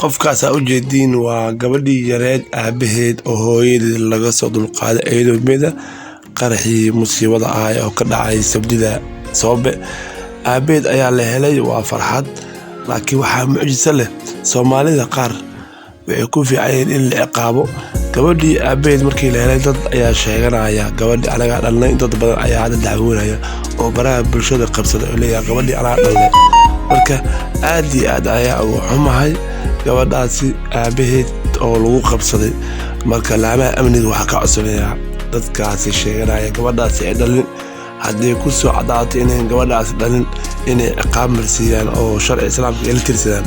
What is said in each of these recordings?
Qofkaas aa ujeediin waa gabadhii yareed aabaheed oo hooyadeed laga soo dulqaaday iyadoo meeda qaraxii musiibada ahay oo ka dhacay Sabdida Soobe. Aabaheed ayaa la helay, waa farxad, laakiin waxaa mucjiso leh, Soomaalida qaar waxay ku fiican yihiin in la ciqaabo. Gabadhii aabaheed markii la helay, dad ayaa sheeganaya gabadhii anagaa dhalnay. Dad badan ayaa hadda dacwoonaya oo baraha bulshada qabsada oo leeyahay gabadhii anagaa dhalnay. Marka aad iyo aad ayaa ugu xumahay gabadhaasi aabaheed oo lagu qabsaday. Marka laamaha amniga waxaa ka codsanayaa dadkaasi sheeganaya gabadhaasi ay dhalin, haddii ku soo cadaato inay gabadhaasi dhalin, inay ciqaab marsiiyaan oo sharci Islaamka ay la tirsadaan.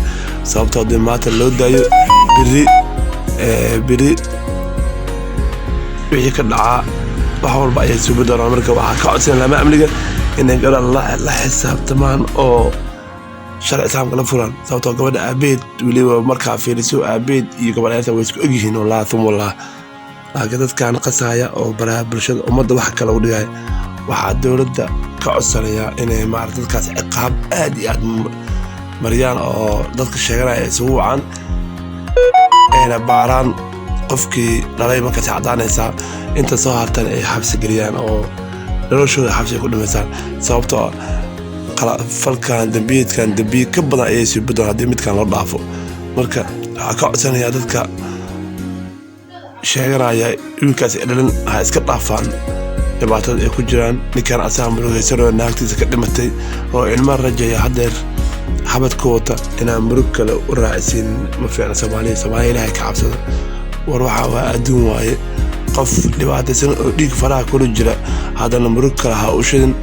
Sababtoo haddii maanta loo daayo, beri beri wixii ka dhacaa wax walba ayay suubi doonaan. Marka waxaa ka codsanaya laamaha amniga inay gabadha la xisaabtamaan oo sharci Islaamka la fulaan, sababtoo gabadha aabaheed weliba markaa fiiriso, aabaheed iyo gabadha way isku egyihiin, wallah thum wallah. Laakiin dadkan qasaya oo baraha bulshada ummadda wax kale u dhigaya, waxaa dowladda ka codsanayaa inay maarata dadkaas ciqaab aad iyo aad mariyaan oo dadka sheeganaya isugu wacaan, ayna baaraan qofkii dhalay. Markaas caddaanaysaa, inta soo hartan ay xabsi geliyaan oo noloshooda xabsi ay ku dhimaysaan, sababtoo falkan dambiyeedkan dambiye ka badan ayay sii doon haddii midkan loo dhaafo. Marka waxaa ka codsanayaa dadka sheeganaya wiilkaas ay dhalin, ha iska dhaafaan dhibaatada ay ku jiraan. Ninkan asaga murugaysanoo naagtiisa ka dhimatay oo ilma rajaya haddeer xabad ku wata, inaan murug kale u raacisiin ma fiicna. Soomaaliya, Soomaaliya, Ilaahay ka cabsada. War waxaa waa adduun waaye. Qof dhibaataysan oo dhiig faraha kula jira haddana murug kale ha u shidin.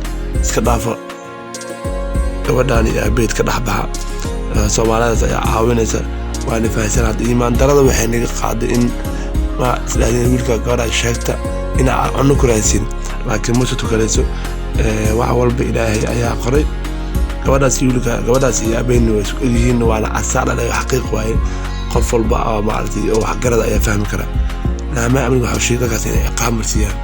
Iska dhaafa gabadhan iyo aabaheed, ka dhex baxa. Soomaalidaas ayaa caawinaysa, waana fahansan. Hadda iimaan darada waxay naga qaaday in ma isdhahdeen wiilka gabadha sheegta inaa cunno ku raadsiin, laakiin ma tukanayso. Wax walba Ilaahay ayaa qoray. Gabadhaas iyo wiilka, gabadhaas iyo aabaheedna waa isku egyihiin, waana casaa dhalay, xaqiiq waaye. Qof walba oo maaragtay oo waxgarada ayaa fahmi kara. Laamaha amniga waxaa sheegay dadkaas inay ciqaab marsiiyaan.